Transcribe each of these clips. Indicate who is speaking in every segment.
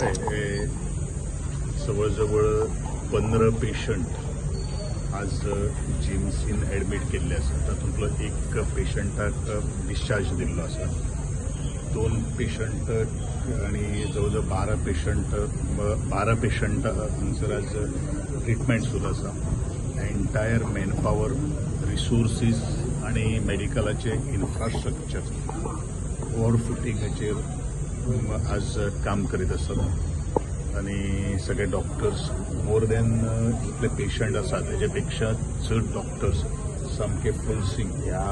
Speaker 1: हे जवळ जवळ 15 पेशंट आज जीएमसीन एडमीट केल्ले आसा. तातूंतलो एक पेशंटाक डिस्चार्ज दिल्लो आसा, 2 पेशंट आनी जवळ जवळ 12 पेशंट हांगसर आज ट्रिटमेंट सुरू आसा. एन्टायर मॅनपावर, रिसोर्सीस आनी मेडिकलाचे इन्फ्रास्ट्रक्चर वॉर फुटिंगाचेर आज काम करीत आसात आनी सगळे डॉक्टर्स मोर दॅन जितले पेशंट आसा तेजे पेक्षा चड डॉक्टर्स सामके फूल स्विंग ह्या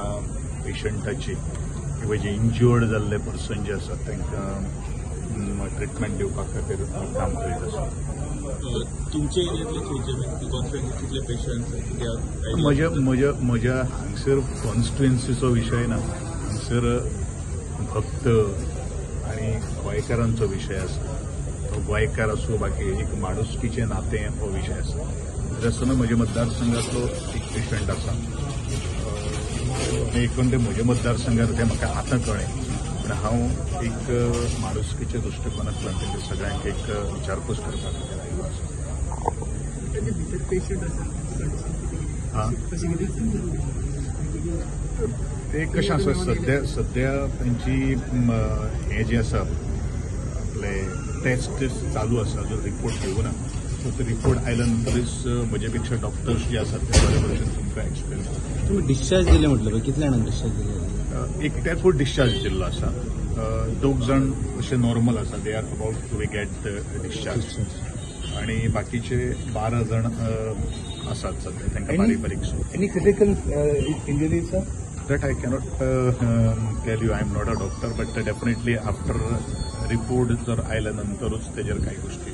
Speaker 1: पेशंटाची किंवा जे इंज्युअर्ड जाल्ले पर्सन जे आसात तांकां ट्रिटमेंट दिवपा खातीर काम करीत आसा.
Speaker 2: तुमचे एरियांतले खंयचे कॉन्स्टिट्युएन्सी कितले पेशंट्स?
Speaker 1: म्हज्या म्हज्या म्हज्या हांगसर कॉन्स्टिट्युएन्सीचो विशय ना, हांगसर भक्त आनी गोंयकारांचो विशय आसा. तो गोंयकार आसूं बाकी एक माणुसकीचें नातें हो विशय आसा. तरी आसतना म्हज्या मतदारसंघांतलो एक पेशंट आसा, एकूण ते म्हज्या मतदारसंघात तें म्हाका आतां कळ्ळें, पूण हांव एक माणुसकीच्या दृश्टिकोनांतल्यान तेंच्या सगळ्यांक एक विचारपूस करपा खातीर आयिल्लो आसा. ते कशें आसा, सद्या सद्या तेंची हें जें आसा आपले टेस्ट चालू आसा, अजून रिपोर्ट येवना. सो ते रिपोर्ट आयल्या नंतरच म्हजे पेक्षा डॉक्टर्स जे आसात ते बरे भशेन तुमकां एक्सप्लेन करतात.
Speaker 3: तुमी डिस्चार्ज दिले म्हटलं पळय, कितल्या जाणांक डिस्चार्ज दिले?
Speaker 1: एकट्याकूच डिस्चार्ज दिल्लो आसा, 2 जाण अशे नॉर्मल आसा, they are about to get discharge, आनी बाकीचे 12 जाण आसात सद्या तांकां बारीक बारीक.
Speaker 4: Any critical injuries sir?
Speaker 1: That I cannot tell you, I am not a doctor, but definitely after report जर आयल्या नंतरूच तेजेर कांय गोष्टी.